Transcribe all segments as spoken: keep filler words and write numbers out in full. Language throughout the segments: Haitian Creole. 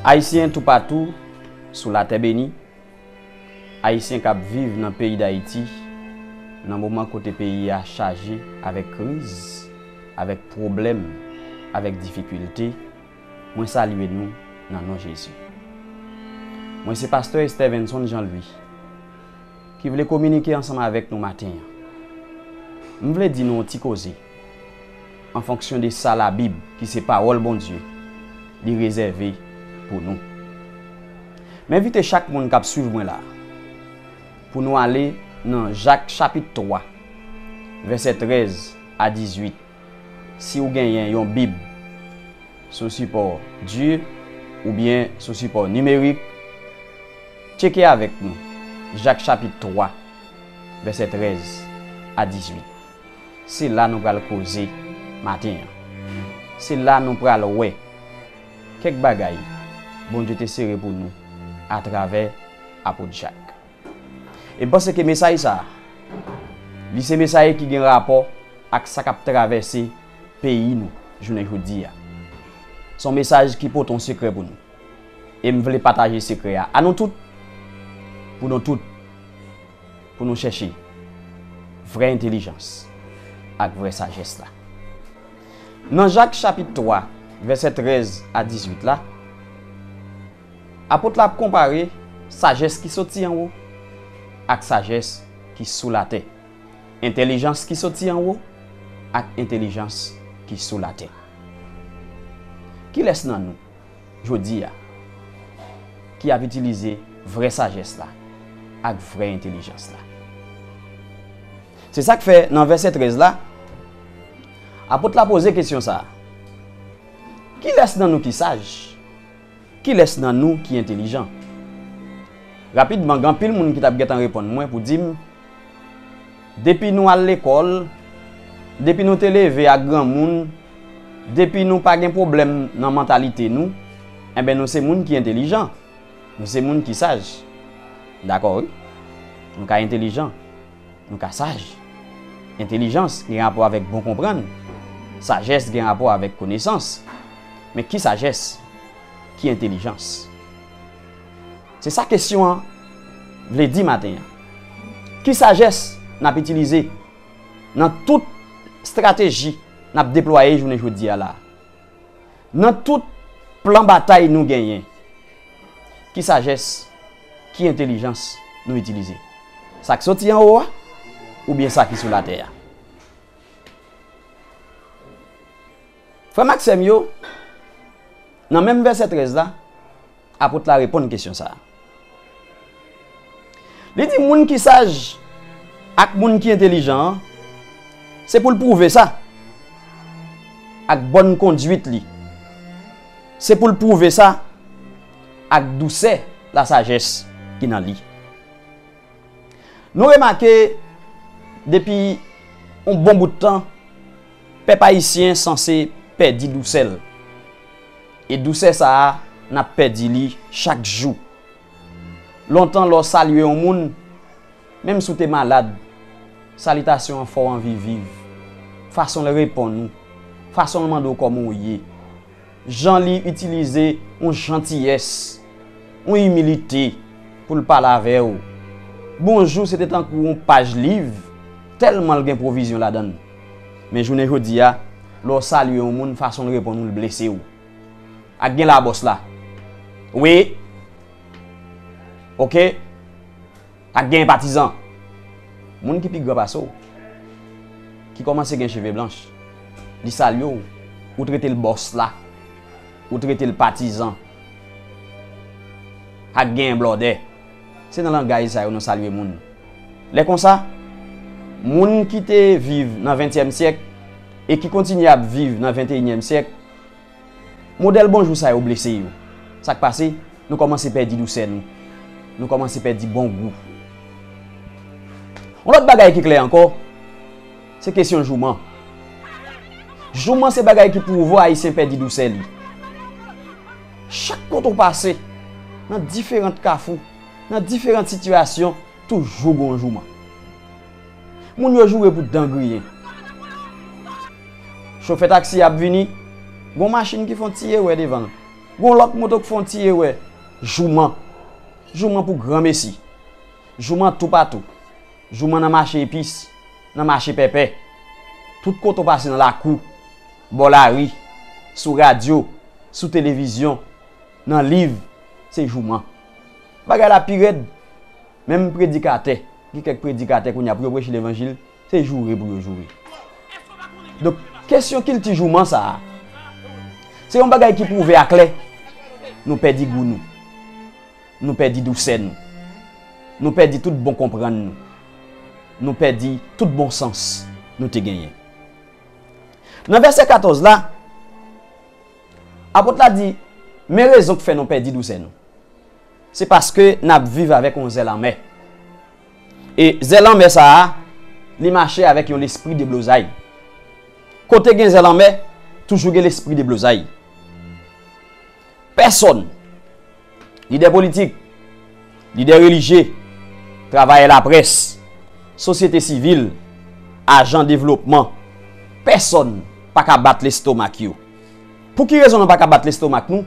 Ayisyen toupatou sou latè beni, Ayisyen k ap viv nan peyi Dayiti, nan moman kote peyi a chaje avèk kriz, avèk pwoblèm, avèk difikilte, mwen salye nou nan non Jezi. Mwen se pastè Stevenson Jean Louis, ki vle kominike ansanm avèk nou maten an. M vle di nou yon ti koze, an fonksyon de sa Labib, ki se pawòl Bondye, li rezève pou nou. M envite chak moun k ap swiv mwen la, pou nou ale nan Jak chapit twa, vèsè trèz a dizuit. Si w genyen yon Bib sou sipò di oubyen sou sipò nimerik, tcheke avèk nou Jak chapit twa, vèsè trèz a dizuit. Se la nou pral koze maten an. Se la nou pral wè kèk bagay Bondye te sere pou nou atravè apot Jak. E m panse ke mesaj sa a, li se mesaj ki gen rapò ak sa k ap travèse peyi nou jounen jodi a. Se yon mesaj ki pote yon sekrè pou nou. E m vle pataje sekrè a a nou tout, pou nou tout, pou nou chèche vrè entèlijans ak vrè sajès la. Nan Jak chapit twa, vèsè trèz a dizuit la, apot la ap konpare sajès ki soti anwo ak sajès ki sou latè. Entèlijans ki soti anwo ak entèlijans ki sou latè. Kilès nan nou, jodi a, ki ap itilize vrè sajès la ak vrè entèlijans la? Se sa k fè, nan vèsè trèz la, apot la poze kesyon sa a, kilès nan nou ki saj? Kilès nan nou ki entèlijan? Rapidman, gen anpil moun ki t ap gentan reponn mwen pou di m, depi nou al lekòl, depi nou te leve ak granmoun, depi nou pa gen pwoblèm nan mantalite nou, enben, nou se moun ki entèlijan. Nou se moun ki saj. Dakò, wi. Nou ka entèlijan. Nou ka saj. Entèlijans gen rapò avèk bon konprann. Sajès gen rapò avèk konesans. Men ki sajès? Ki entèlijans? Se sa kesyon an vle di maten an. Ki sajès n ap itilize nan tout estrateji n ap deplwaye jounen jodi a la a? Nan tout plan batay nou genyen, ki sajès, ki entèlijans nou itilize? Sa k soti anwo a, oubyen sa ki sou latè a? Frè m ak sè m yo, nan menm vèsè trèz la, apot la reponn kesyon sa a. Li di moun ki saj ak moun ki entèlijan an, se pou l pwouve sa ak bòn konduit li. Se pou l pwouve sa ak dousè lasajès ki nan li. Nou remake, depi yon bon bout tan, pèp ayisyen sanse pèdi dousè l. E dousè sa a, n ap pèdi li chak jou. Lontan, lè w salye yon moun, menm si w te malad, salitasyon an fè w anvi viv. Fason l reponn ou, fason l mande w kòman w ye, jan li itilize yon jantiyès, yon imilite pou l pale avè w. Bonjou se te tankou yon paj liv, tèlman l gen pwovizyon ladan l. Men jounen jodi a, lè w salye yon moun, fason l reponn ou, l blese w. Ak gen labòs la. Wi. Oke. Ak gen patizan. Moun ki pi gran pase w, ki kòmanse gen cheve blanch, li salye w, ou trete l bòs la, ou trete l patizan. Ak gen blòdè. Se nan langaj sa yo nou salye moun. Lè konsa, moun ki te viv nan ventyèm syèk e ki kontinye ap viv nan venteyinyèm syèk, modèl bonjou sa yo blese yo. Sa k pase? Nou kòmanse pèdi dousè nou. Nou kòmanse pèdi bon gou. Yon lòt bagay ki klè ankò, se kesyon jouman. Jouman se bagay ki pwouve w Ayisyen pèdi dousè li. Chak kote w pase, nan diferan kafou, nan diferan sitiyasyon, toujou gen yon jouman. Moun yo joure pou dan griyen. Chofè taksi ap vini, gen yon machin ki fè yon ti erè devan l. Gon lòt mo tou k fè yon ti erè. Jouman. Jouman pou granmesi. Jouman toupatou. Jouman nan mache epis, nan mache pèpè. Tout kote w pase nan lakou, bò lari, sou radyo, sou televizyon, nan liv, se jouman. Bagay la pi rèd. Menm predikatè, gen kèk predikatè kounye a pou yo preche levanjil, se joure pou yo joure. Donk, kesyon kilti jouman sa a, se yon bagay ki pwouve aklè, nou pèdi gou nou. Nou pèdi dousè nou. Nou pèdi tout bon konprann nou. Nou pèdi tout bon sans nou te genyen. Nan vèsè katòz la, apot la di, men rezon k fè nou pèdi dousè nou. Se paske n ap viv avèk yon zèl anmè. E zèl anmè sa a, li mache avèk yon lespri deblozay. Kote gen zèl anmè, toujou gen lespri deblozay. Pèsonn, lidè politik, lidè relijye, travayè laprès, sosyete sivil, ajan devlopman, pèsonn pa ka bat lestomak yo. Pou ki rezon nou pa ka bat lestomak nou?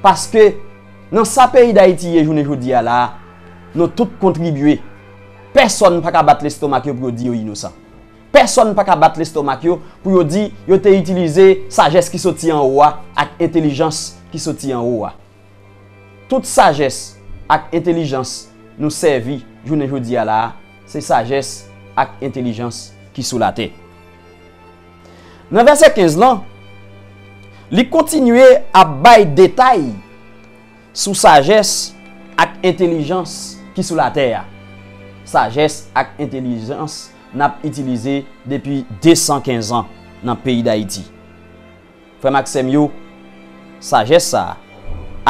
Paske nan sa peyi Dayiti ye jounen jodi a la a, nou tout kontribye. Pèsonn pa ka bat lestomak yo pou yo di yo inosan. Pèsonn pa ka bat lestomak yo pou yo di yo te itilize sajès ki soti anwo a ak entèlijans ki soti anwo a. Tout sajès ak entèlijans nou sèvi jounen jodi a la a, se sajès ak entèlijans ki sou latè. Nan vèsè kenz lan, li kontinye ap bay detay sou sajès ak entèlijans ki sou latè a. Sajès ak entèlijans n ap itilize depi de san kenz an nan peyi Dayiti. Frè m ak sè m yo, sajès sa a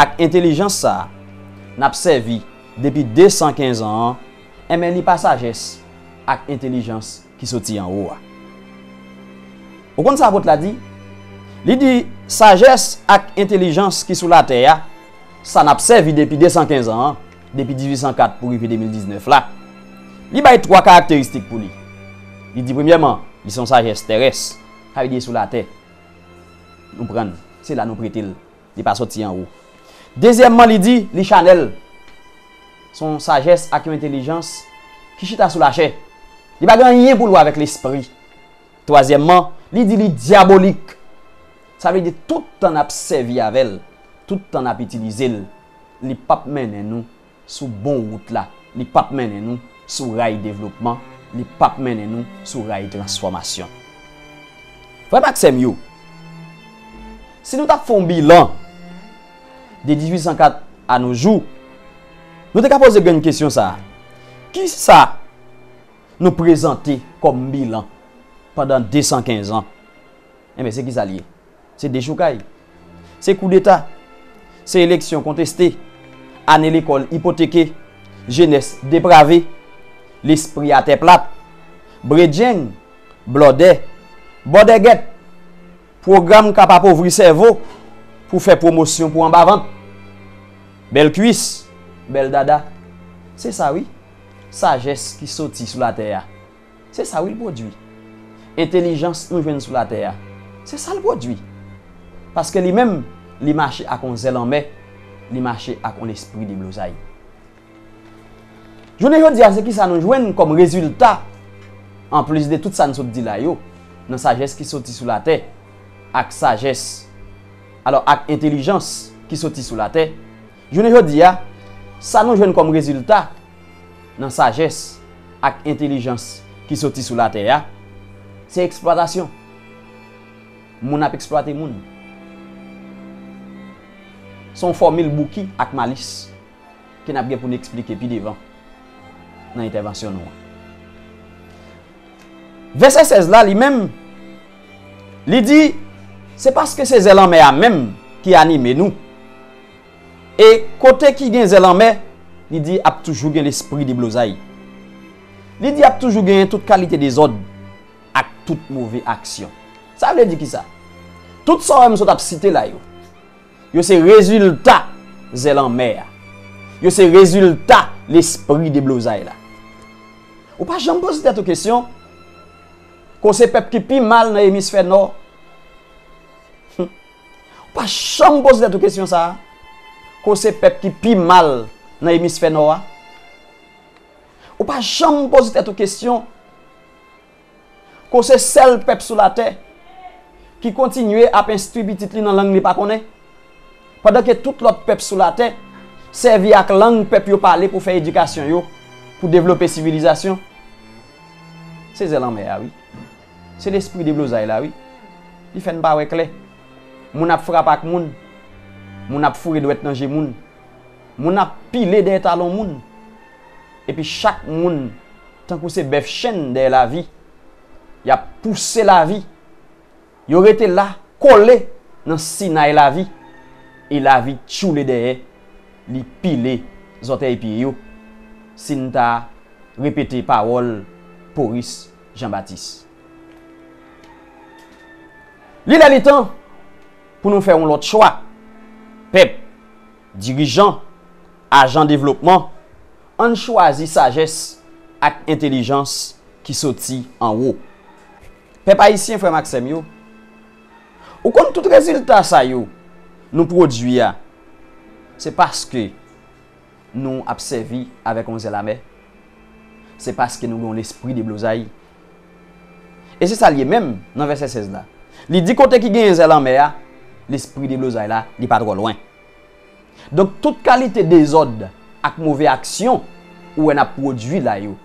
ak entèlijans sa a n ap sèvi depi de san kenz an an, enben li pa sajès ak entèlijans ki soti anwo a. Ou konn sa apot la di? Li di, sajès ak entèlijans ki sou latè a, sa n ap sèvi depi de san kenz an an, depi dizuit san kat pou rive de mil diznèf la, li bay twa karakteristik pou li. Li di, premyèman, li se yon sajès terès, sa vle di sou latè. Nou pran l, se la nou prete l, li pa soti anwo. Dezyèmman, li di, li chanèl. Se yon sajès ak yon entèlijans ki chita sou lachè. Li pa gen anyen pou l wè avèk lespri. Twazyèmman, li di li dyabolik. Sa vle di tout tan n ap sèvi avè l, tout tan n ap itilize l, li p ap mennen nou sou bon wout la, li p ap mennen nou sou ray devlopman, li p ap mennen nou sou ray transfòmasyon. Frè m ak sè m yo, si nou t ap fè yon bilan de dizuit san kat a nos jours, nou te ka poze grenn kesyon sa a, kisa nou prezante kòm bilan pandan de san kenz an? Enben, se kisa l ye? Se dechoukay. Se koudeta. Se eleksyon konteste. Ane lekòl ipoteke. Jenès deprave. Lespri atè plat. Bredjeng. Blòdè. Bòdègèt. Pwogram k ap apovri sèvo pou fè pwomosyon pou anbavant. Bèl kwis. Bèl dada. Se sa wi. Sajès ki soti sou latè a. Se sa wi l pwodui. Entèlijans nou jwenn sou latè a, se sa l pwodui. Paske li menm, li mache ak yon zèl anmè, li mache ak yon lespri deblozay. Jounen jodi a, se kisa nou jwenn kòm rezilta, anplis de tout sa n sot di la yo, nan sajès ki soti sou latè, ak sajès, alò, ak entèlijans ki soti sou latè, jounen jodi a, sa nou jwenn kòm rezilta nan sajès ak entèlijans ki soti sou latè a, se eksplwatasyon. Moun ap eksplwate moun. Se yon fòmil Bouki ak Malis ke n ap gen pou n eksplike pi devan nan entèvansyon nou an. Vèsè sèz la, li menm, li di, se paske se zèl anmè a menm ki anime nou. E kote ki gen zèl anmè, li di ap toujou gen lespri deblozay. Li di ap toujou genyen tout kalite dezòd ak tout move aksyon. Sa vle di kisa? Tout sa w wè m sot ap site la yo, yo se rezilta zèl anmè a. Yo se rezilta lespri deblozay la. Ou pa janm poze tèt ou kesyon, ke w se pèp ki pi mal nan emisfè nò? Ou pa janm poze tèt ou kesyon sa a? Ke w se pèp ki pi mal nan emisfè nò a? Ou pa janm poze tèt ou kesyon ke w se sèl pèp sou latè ki kontinye ap enstwi pitit li nan lang li pa konnen, pandan ke tout lòt pèp sou latè sèvi ak lang pèp yo pale pou fè edikasyon yo, pou devlope sivilizasyon. Se zè lanmè a, wi. Se lespri deblozay la, wi. Li fè n pa wè klè. Moun ap frape ak moun. Moun ap foure dwèt nan je moun. Moun ap pile dèyè talon moun. Epi chak moun, tankou se bèf chenn dèyè lavi, y ap pouse lavi. Yo rete la, kole nan sinay lavi. E lavi tchoule dèyè, li pile zòtèy pye yo. Si n ta repete pawòl Poris Janbatis. Li lè li tan pou nou fè yon lòt chwa. Pèp, dirijan, ajan devlopman, ann chwazi sajès ak entèlijans ki soti anwo. Pèp ayisyen, frè m ak sè m yo, ou konn tout rezilta sa yo nou pwodui a, se paske nou ap sèvi avèk yon zèl amè. Se paske nou gen yon lespri deblozay. E se sa l ye menm nan vèsè sèz la. Li di kote ki genyen zèl anmè a, lespri deblozay la, li pa twò lwen. Donk, tout kalite dezòd ak move aksyon ou wè n ap pwodui la yo,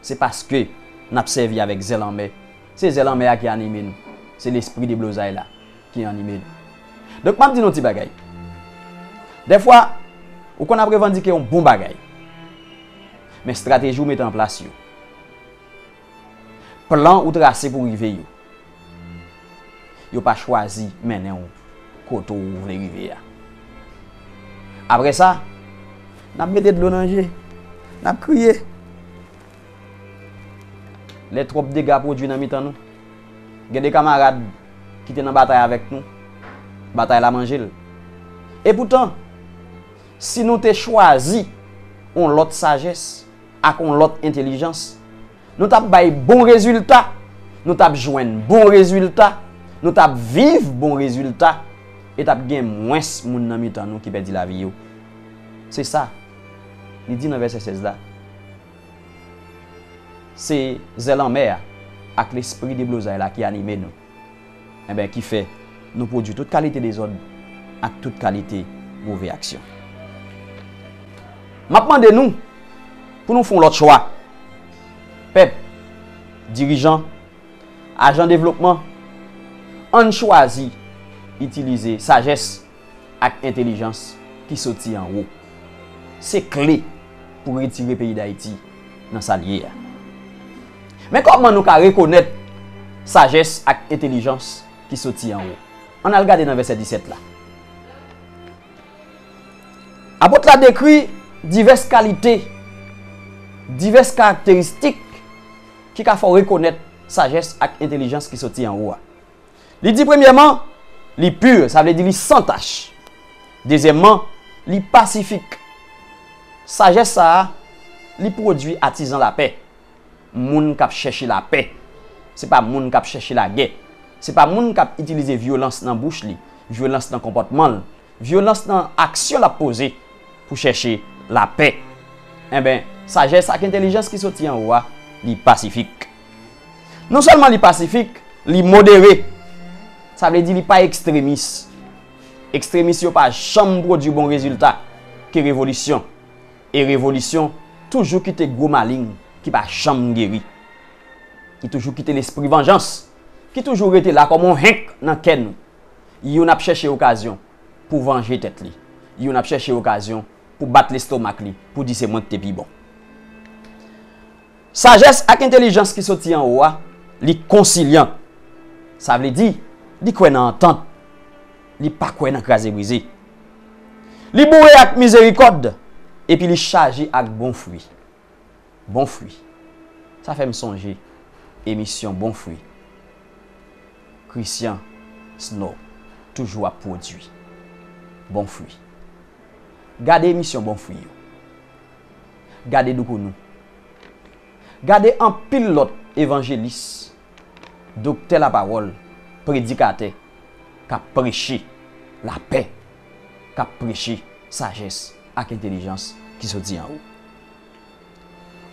se paske n ap sèvi avèk zèl anmè. Se zèl anmè a ki anime nou. Se lespri deblozay la ki anime nou. Donk, m ap di nou ti bagay. Dèfwa, ou konn ap revandike yon bon bagay. Men estrateji w mete an plas yo, plan ou trase pou rive yo, yo pa chwazi mennen w kote w vle rive a. Apre sa, n ap mete dlo nan je, n ap kriye. Lè twòp dega pwodui nan mitan nou, gen de kamarad ki te nan batay avèk nou, batay la manje l. Epoutan, si nou te chwazi yon lòt sajès ak yon lòt entèlijans, nou t ap bay bon rezilta, nou t ap jwenn bon rezilta, nou t ap viv bon rezilta, e t ap gen mwens moun nan mitan nou ki pèdi lavi yo. Se sa li di nan vèsè sèz la. Se zèl anmè a ak lespri deblozay la ki anime nou. Enben, ki fè nou pwodui tout kalite dezòd ak tout kalite move aksyon. M ap mande nou pou nou fè yon lòt chwa. Pèp, dirijan, ajan devlopman, ann chwazi itilize sajès ak entèlijans ki soti anwo. Se kle pou retire peyi Dayiti nan sa l ye a. Men kòman nou ka rekonèt sajès ak entèlijans ki soti anwo? Ann al gade nan vèsè disèt la. Apot la dekri divès kalite, divès karakteristik ki ka fè w rekonèt sajès ak entèlijans ki soti anwo a. Li di, premyèman, li pi, sa vle di li san tach. Dezyèmman, li pasifik. Sajès sa a, li pwodui atizan lapè. Moun k ap chèche lapè. Se pa moun k ap chèche lagè. Se pa moun k ap itilize vyolans nan bouch li, vyolans nan konpòtman l, vyolans nan aksyon l ap poze pou chèche lapè. Enben, sajès ak entèlijans ki soti anwo a, li pasifik. Non sèlman li pasifik, li modere. Sa vle di li pa ekstremis. Ekstremis yo pa janm pwodui bon rezilta ke revolisyon. E revolisyon toujou kite gwo maleng ki pa janm geri. Li toujou kite lespri vanjans ki toujou rete la kòm yon henk nan kè nou. Youn ap chèche okazyon pou vanje tèt li. Youn ap chèche okazyon pou bat lestomak li, pou di se mwen ki te pi bon. Sajès ak entèlijans ki soti anwo a, li konsilyan. Sa vle di, li kwè nan antant. Li pa kwè nan kraze brize. Li boure ak mizerikòd, epi li chaje ak bon fwi. Bon fwi. Sa fè m sonje emisyon Bon Fwi. Christian Snow toujou ap pwodui. Bon fwi. Gade emisyon Bon Fwi yo. Gade Doukounou. Gade anpil lòt evanjelis, doktè lapawòl, predikatè k ap preche. lapè, k ap preche sajès ak entèlijans ki soti anwo.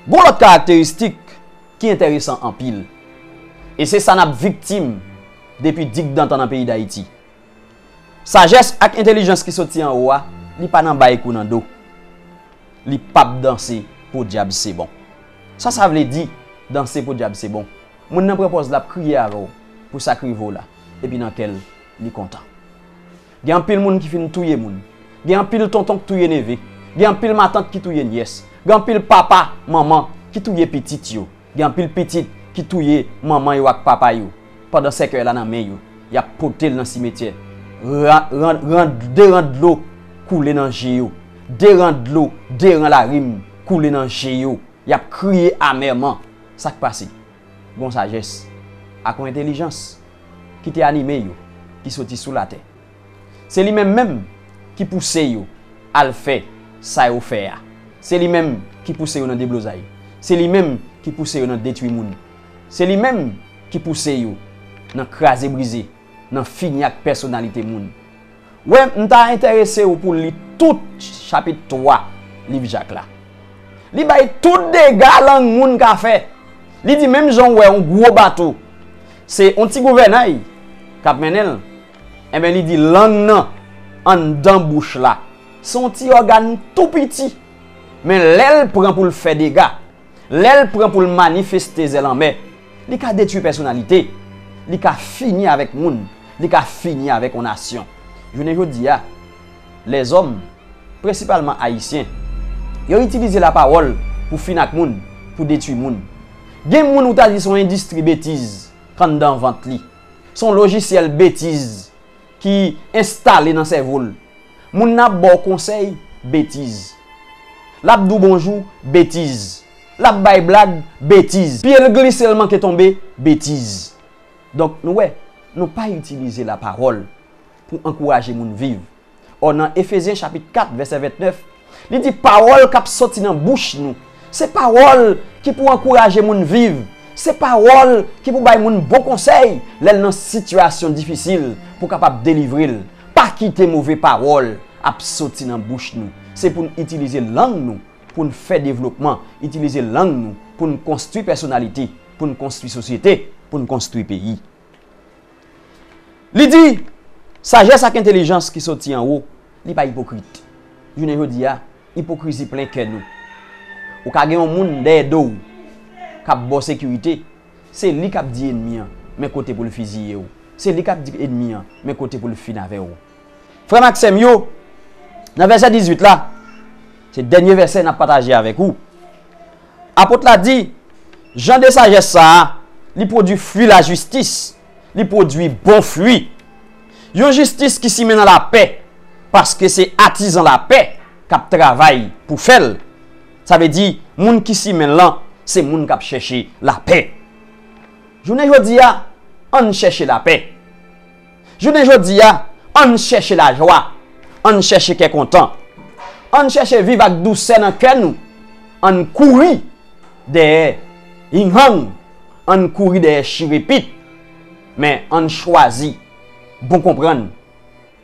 Gon lòt karakteristik ki enteresan anpil, e se sa n ap viktim depi digdantan nan peyi Dayiti. Sajès ak entèlijans ki soti anwo a, li pa nan bay kou nan do. Li p ap danse podyab se bon. Sa sa vle di, danse podyab se bon? Moun nan pran pòz l ap kriye avè w pou sa k rive w la, epi nan kè l, li kontan. Gen anpil moun ki fin touye moun. Gen anpil tonton k touye neve. Gen anpil matant ki touye nyès. Gen anpil papa, manman ki touye pitit yo. Gen anpil pitit ki touye manman yo ak papa yo. Pandan sèkèy la nan men yo, y ap pote l nan simetyè. Ran, ran, ran, de ran dlo koule nan je yo. De ran dlo, de ran larim koule nan je yo. Y ap kriye amèman. Sa k pase? Gon sajès ak yon entèlijans ki te anime yo, ki soti sou latè. Se li menm menm ki pouse yo al fè sa yo fè a. Se li menm ki pouse yo nan deblozay. Se li menm ki pouse yo nan detwi moun. Se li menm ki pouse yo nan kraze brize, nan fini ak pèsonalite moun. Wè, m ta enterese w pou w li tout chapit twa liv Jak la. Li bay tout dega lang moun ka fè. Li di menm jan w wè yon gwo bato, se yon ti gouvènay k ap mennen l, enben li di lang nan anndan bouch la, se yon ti ògàn tou piti. Men lè l pran pou l fè dega, lè l pran pou l manifeste zèl anmè, li ka detwi pèsonalite, li ka fini avèk moun, li ka fini avèk yon nasyon. Jounen jodi a, lèzòm, prensipalman ayisyen, yo itilize lapawòl pou fin ak moun, pou detwi moun. Gen moun ou ta di se yon endistri betiz k anndan vant li. Se yon lojisyèl betiz ki enstale nan sèvo l. Moun nan ap ba w konsèy, betiz. L ap di w bonjou, betiz. L ap bay blag, betiz. Pye l glise, l manke tonbe, betiz. Donk, nou wè, nou pa itilize lapawòl pou ankouraje moun viv. Ò, nan Efezyen chapit kat, vèsè ventnèf, li di pawòl k ap soti nan bouch nou, se pawòl ki pou ankouraje moun viv. Se pawòl ki pou bay moun bon konsèy lè l nan sitiyasyon difisil pou kapab delivre l. Pa kite move pawòl ap soti nan bouch nou. Se pou n itilize lang nou pou n fè devlopman, itilize lang nou pou n konstwi pèsonalite, pou n konstwi sosyete, pou n konstwi peyi. Li di, sajès ak entèlijans ki soti anwo, li pa ipokrit. Jounen jodi a, ipokrizi plen kè nou. Ou ka gen yon moun dèyè do w k ap ba w sekirite, se li k ap di ènmi an, men kote pou l fiziye w. Se li k ap di ènmi an, men kote pou l fin avè w. Frè m ak sè m yo, nan vèsè dizuit la, se dènye vèsè n ap pataje avèk ou. Apot la di, jan de sajès sa a, li pwodui fwi lajistis, li pwodui bon fwi. Yon jistis ki simen nan lapè, paske se atizan lapè k ap travay pou fè l. Sa vle di, moun ki simen l lan, se moun k ap chèche lapè. Jounen jodi a, ann chèche lapè. Jounen jodi a, ann chèche lajwa, ann chèche kè kontan, ann chèche viv ak dousè nan kè nou, ann kouri dèyè ying-yang, ann kouri dèyè chirepit, men ann chwazi bon konprann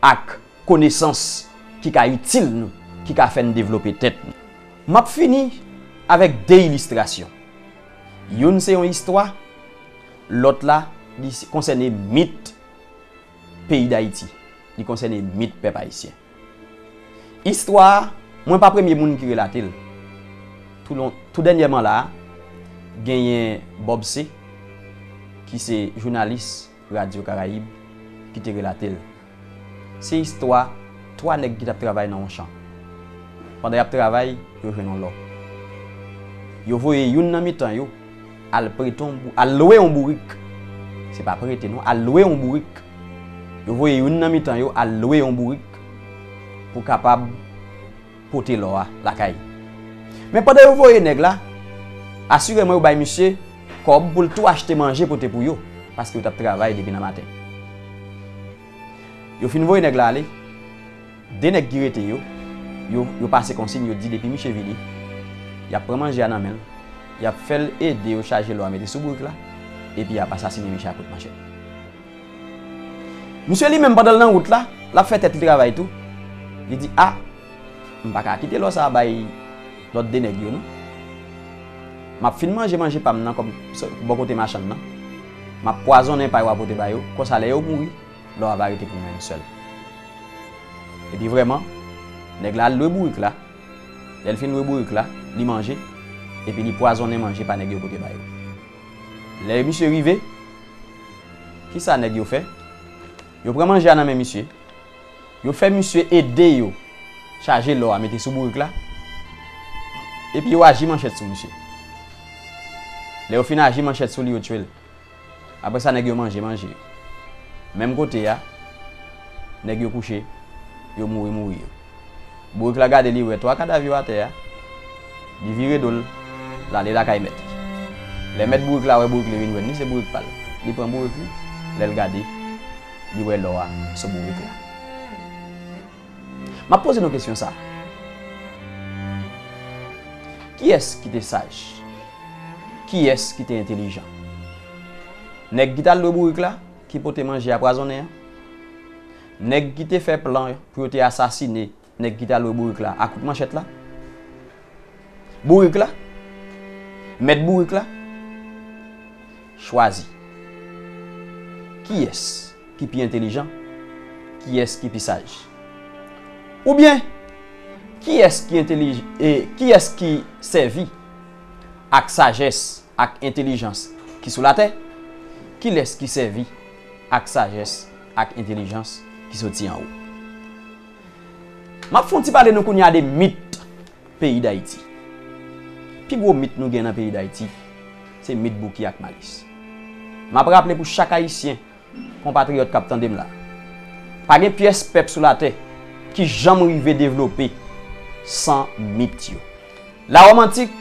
ak konesans ki ka itil nou, ki ka fè n devlope tèt nou. M ap fini avèk de ilistrasyon. Youn se yon istwa, lòt la, li konsène mit peyi Dayiti. Li konsène mit pèp ayisyen. Istwa a, mwen pa premye moun ki relate l. Tou lon-, tou dènyèman la a, genyen Bob C, ki se jounalis Radyo Karayib, ki te relate l. Se istwa twa nèg ki t ap travay nan yon chan. Pandan y ap travay, yo jwenn yon lò. Yo voye youn nan mitan yo al prete yon bou-, al lwe yon bourik. Se pa prete non, al lwe yon bourik. Yo voye youn nan mitan yo al lwe yon bourik pou kapab pote lò a lakay. Men pandan yo voye nèg la, asireman yo bay misye kòb pou l tou achte manje pote pou yo, paske yo t ap travay depi nan maten. Yo fin voye nèg la ale, de nèg ki rete yo, yo, yo pase konsiy, yo di depi misye vini, y ap pran manje a nan men l, y ap fè l ede yo chaje lò a mete sou bourik la, epi y ap asasine misye a kout manchèt. Misye li menm, pandan l nan wout la, L ap fè tèt li travay tou. Li di, a, m pa ka kite lò sa a bay lòt de nèg yo non. M ap fin manje manje pa m nan kòm bò kote machann nan. M ap pwazonnen pa yo a pote ba yo. Konsa lè yo mouri, lò a va rete pou mwen sèl. Epi vrèman, nèg la al lwe bourik la. Lè l fin lwe bourik la, li manje, epi li pwazonnen manje pa nèg yo pote ba yo. Lè misye rive, kisa nèg yo fè? Yo pran manje a nan men misye. Yo fè misye ede yo chaje lò a mete sou bourik la. Epi yo aji manchèt sou misye. Lè yo fin aji manchèt sou li, yo tchwe l. Apre sa, nèg yo manje manje yo. Menm kote a, nèg yo kouche, yo mouri mouri yo. Bourik la gade, li wè twa kadav yo atè a. Li vire do l, l ale lakay mèt li. Lè mèt bourik la wè bourik li vin jwenn li, se bourik pa l. Li pran bourik li, lè l gade, li wè lò a sou bourik la. M ap poze nou kesyon sa a. Kiyès ki te saj? Kiyès ki te entelijan? Nèg ki t al lwe bourik la, ki pote manje a pwazonnen an? Nèg ki te fè plan pou yo te asasine nèg ki t al lwe bourik la a kout manchèt la? Bourik la? Mèt bourik la? Chwazi. Kiyès ki pi entelijan? Kiyès ki pi saj? Oubyen, kiyès ki entelijan, e kiyès ki sèvi ak sajès, ak entelijans ki sou latè? Kilès ki sèvi ak sajès, ak entelijans ki soti anwo? M ap fè yon ti pale nou kounye a de mit peyi Dayiti. Pi gwo mit nou gen nan peyi Dayiti, se mit Bouki ak Malis. M ap raple pou chak Ayisyen, konpatriyòt k ap tande m la, pa gen pyès pèp sou latè ki janm rive devlope san mit yo. Lawòm antik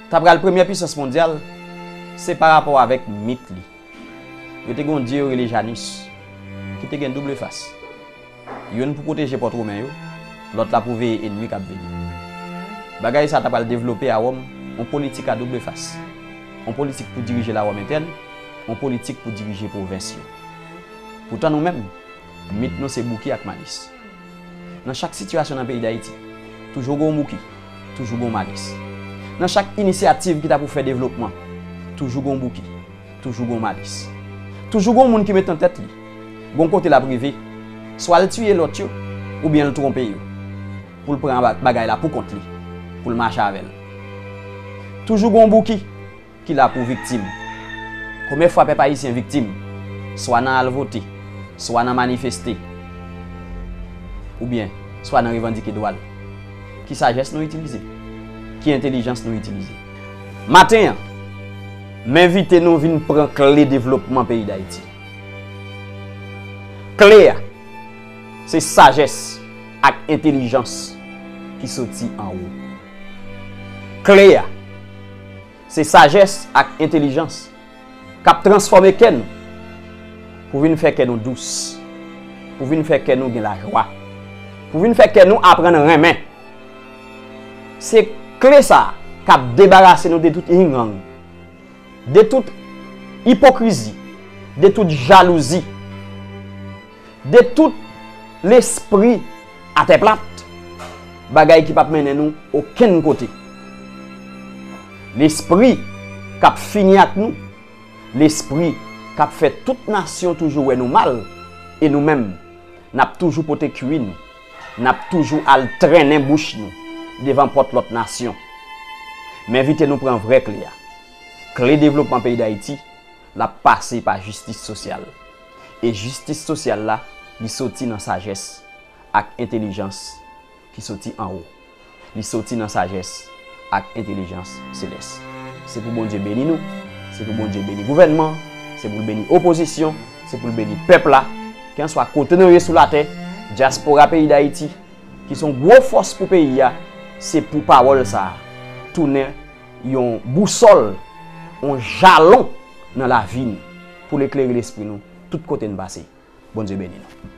ta pral premyè pisans mondyal, se pa rapò avèk mit li. Yo te gen yon dye yo rele Janus, ki te gen doub fas. Youn pou pwoteje pòt women yo, lòt la pou veye ènmi k ap vini. Bagay sa ta pral devlope a Wòm yon politik a doub fas. Yon politik pou dirije Lawòm entèn, yon politik pou dirije pwovens yo. Poutan nou menm, mit nou se Bouki ak Malis. Nan chak sitiyasyon nan peyi Dayiti, toujou gen yon Bouki, toujou gen yon Malis. Nan chak inisyativ ki ta pou fè devlopman, toujou gen yon Bouki, toujou gen yon Malis. Toujou gen yon moun ki met nan tèt li, gen yon kote l ap rive, swa l tiye lòt yo, oubyen l twonpe yo, pou l pran ba-, bagay la pou kont li, pou l mache avè l. Toujou gen yon Bouki ki la pou viktim. Konbyen fwa pèp ayisyen viktim? Swa nan al vote, swa nan manifeste, oubyen swa nan revandike dwa l. Ki sajès nou itilize? Ki entelijans nou itilize? Maten an, m envite nou vin pran kle devlopman peyi Dayiti. Kle a, se sajès ak entelijans ki soti anwo. Kle a, se sajès ak entelijans k ap transfòme kè nou, pou vin fè kè nou dous, pou vin fè kè nou gen lajwa, pou vin fè kè nou aprann renmen. Se kle sa a k ap debarase nou de tout ying yang, de tout ipokrizi, de tout jalouzi, de tout lespri atè plat, bagay ki p ap mennen nou okenn kote. Lespri k ap fini ak nou, lespri k ap fè tout nasyon toujou wè nou mal, e nou menm, n ap toujou pote kwi nou, n ap toujou al trennen bouch nou devan pòt lòt nasyon. M envite nou pran vrè kle a. Kle devlopman peyi Dayiti, l ap pase pa jistis sosyal. E jistis sosyal la, li soti nan sajès ak entelijans ki soti anwo. Li soti nan sajès ak entelijans selès. Se pou Bondye beni nou, se pou Bondye beni gouvènman, se pou l beni opozisyon, se pou l beni pèp la, kèlkanswa kote nou ye sou latè, dyaspora peyi Dayiti, ki se yon gwo fòs pou peyi a, se pou pawòl sa a tounen yon bousòl, yon jalon nan lavi nou, pou l eklere lespri nou tout kote n pase. Bondye beni nou.